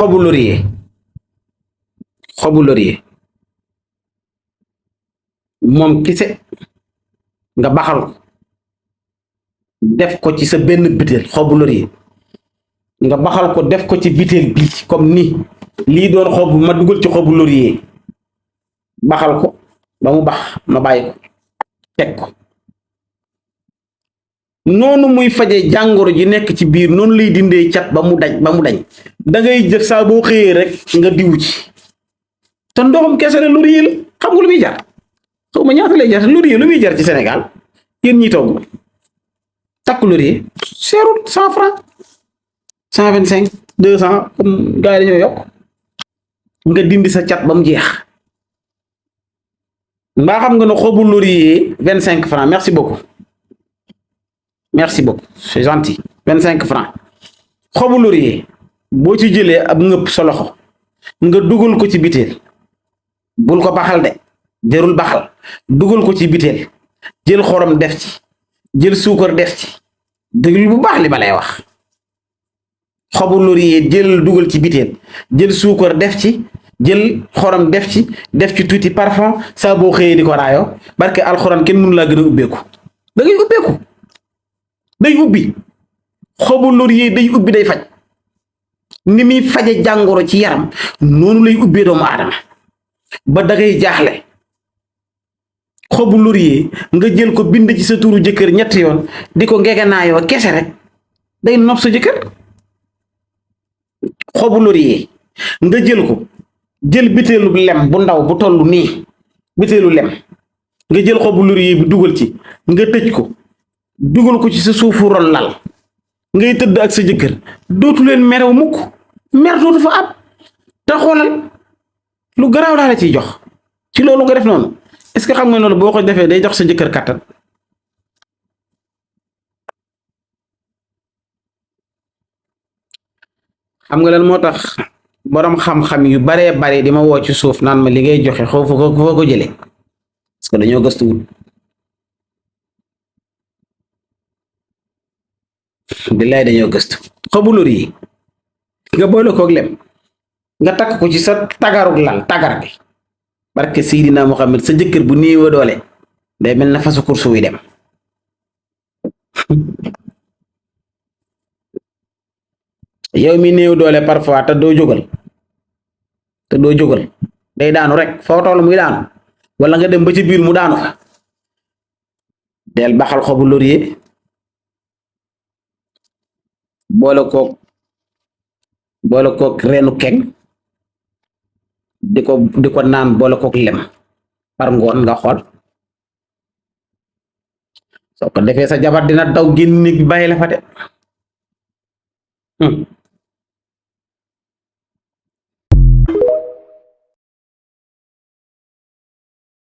xobu laurier xobu laurier moom kese nga baxal ko def ko ci sa benn bitel xobu laurier nga baxal ko def ko ci bitel bi comme ni lii doon xobu ma dugal ci xobu laurier baxal ko ba mu bax ma bàyyi ko teg ko noonu muy faje jàngoro ji nekk ci biir noonu lay dindee cat ba mu dañ da ngay jëf saa boo xëyee rek nga diwu ci te ndoxum kese la laurier la xam nga lu muy jar xaw ma ñaata lay jar laurier lu muy jar ci Sénégal yéen ñi togg takk laurier seerut 100 francs 125 200 comme gars yi dañoo yokk nga dindi sa cat ba mu jeex mbaa xam nga ne xobu laurier 25 francs merci beaucoup c'est gentil 25 francs xobu laurier boo ci jëlee ab ngëpp sa loxo nga dugal ko ci biteel bul ko baxal de jërul baxal dugal ko ci biteel jël xorom def ci jël suukar def ci déglu bu baax li ma lay wax xobu laurier jël dugal ci biteel jël suukar def ci jël xorom def ci tuuti parfum saa boo xëyee di ko raayoo barke alxuraan kenn mënu laa gën a ubbeeku da ngay ubbeeku day ubbi xobu laurier day ubbi day faj ni muy faje jàngoro ci yaram noonu lay ubbee doomu aadama ba dangay jaaxle xobu laurier nga jël ko bind ci sa turu jëkkër ñetti yoon di ko ngegenaayoo kese rek day nopp sa jëkkër xobu laurier nga jël ko jël biteelu lem bu ndaw bu toll nii biteelu lem nga jël xobu laurier bi dugal ci nga tëj ko dugal ko ci sa suufu ron lal ngay tëdd ak sa jëkkër dootu leen merew mukk mer dootu fa am te xoolal lu garaaw laa la ciy jox ci loolu nga def noonu est-ce que xam nga loolu boo ko defee day jox sa jëkkër kàttan xam nga lan moo tax boroom xam-xam yu baree bare di ma woo ci suuf naan ma li ngay joxe foo ko jëlee parce que dañoo gëstuwul billaay dañoo gëstu xobu laurier nga boole koog lem nga takk ko ci sa tagarug lal tagar bi barke Seydina Muhammad sa jëkkër bu néew doole day mel na fasu kursu wi dem yow mi néew doole parfois te doo jógal day daanu rek foo toll muy daanu wala nga dem ba ci biir mu daanu fa del baxal xobu laurier boole kook reenu keng di ko naan boole kook lem par ngoon nga xool soo ko defee sa jabar dina daw génn néeg bi bàyyi la fa de